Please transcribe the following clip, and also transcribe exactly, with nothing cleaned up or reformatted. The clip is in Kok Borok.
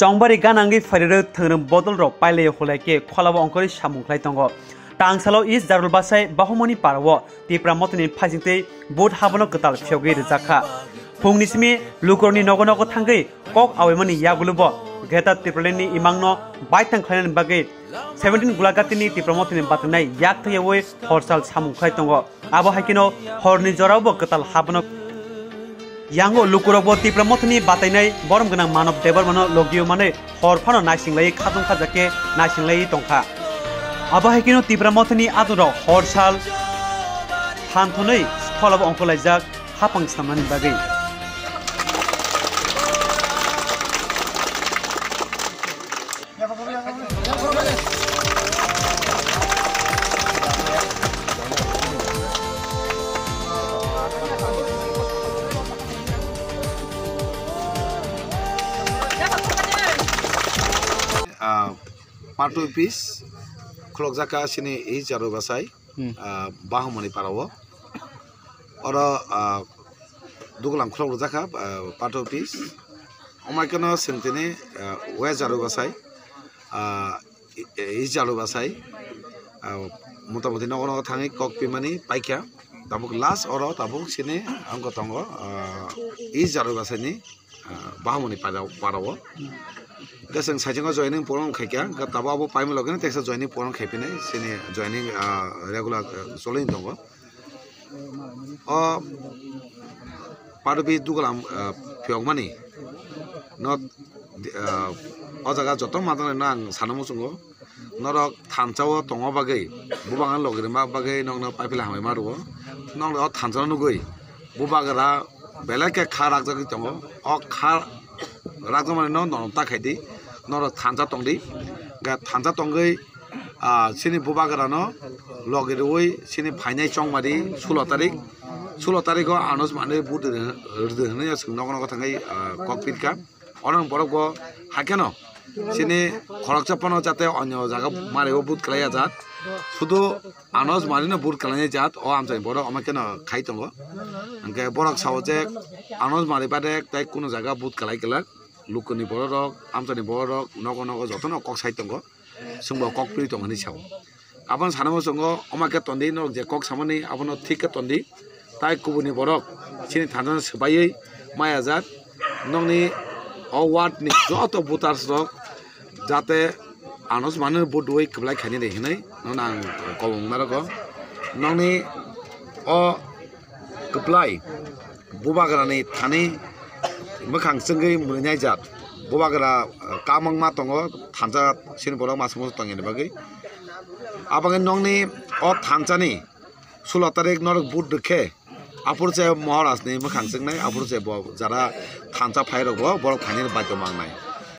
Tongbari ganangwi phairwi thwngrum bodol rok pailai hulai khe kholabo ongkhorwi samung khlai tongo. Tangsalo East Jarul Basai Bahumoni parao Tipra Mothani phaisingtwi vote habono kwtal phiyogwi rwjakha. Phungni simi lukurokni nogo nogo thangwi kok awaimani yagulo bo Greater Tipraland ni imangno baithang khlainani bagwi seventeen Gulagatini Tipra Mothani batanai yak thwiyawi horsal samung khlai tongo. Abo hai kheno horni jorao bo kwtal habono yango lukurokbo Tipra Mothani batainai borom gwnang Manob Debbarmano logiyo manwi hor phano naising laiwi khatung khajakhe naising laiwi tongkha. Abo hai kheno Tipra Mothani adongrok horsal thanthonwi pholabo ongkhorlaijak hapang snamnani bagwi. Ah, party office khulokjak kha chini East Jarul Basai, Hmm. ah, Bahumoni parao. Oro, ah, dugulam khulok rwjak kha, ah, party office. Omo hai kheno chwng tini, ah, West Jarul Basai, ah, i-, i-, East Jarul Basai, ah, motamoti nogo nogo thangwi kok pimani paikha. Tabuk last oro tabuk chini ang tongo, ah, East Jarul Basaini, ah, Bahumoni para-, parao. Hwnkhe chwng saichungo joining program khaikha, hwnkhe tabuk abo paimani logi teksa joining program khaiphinai, chini joining, ah, regular, ah, choli tongo. O party office dugulam, ah, phiyokmani no, ah, o jaga joto manjaknai no ang sana muchungo. Norok thansa o tongma bagwi, bubagra logi rwma bagwi nokno paipila hambai ma rwo. Nokni o thansa no nugwi bubagra belai khe kha rakjagwi tongo. O kha rakjakmani no norok ta khaidi, norok thansa tongdi. Ga thansa tongwi, ah, chini bubagra no logi rwwi chini phainai chongmari sulo tarik, sulo tarik o Anush Mani vote rw-, rwdi hwnwi chwng nogo nogo thangwi, ah, kok pirkha. Oro borok bo hai kheno chini khoroksa phano jate onyo jaga mario vote khlai ya jat. Sudu Anush Mani no vote khlai ya jat, o amchai borok omo kheno khai tongo. Hwnkhe borok sao je Anush Mani bade tai kuno jaga vote khlai kwlak. Lukuni borok rok, amchaini borok rok nogo nogo jotono kok sai tongo. Chwngbo kok piri tong hinwi sao. Abono sana muchungo, omo khe tondi, norok je kok samani, abono thik khe tondi. Tai kubuni borok, chini thansa no swbaiwi maya jak. Nokni o ward ni joto voters rok jate Anush Mani no vote rwui kwplai khainai hinwi nono ang kobong narwgo. Nokni o kwplai bubagrani thani mwkhang chwngwi mwrwinai jat. Bubagra, ah, kamangma tongo, thansa chini borok masa musa tongni bagwi. Aboni nokni o thansani sulo tarik norok vote rwkhe, aphuru se Maharajni mwkhang chwngnai, aphuru se bo jara thansa phairok bo borok phainani baidhyo mangnai.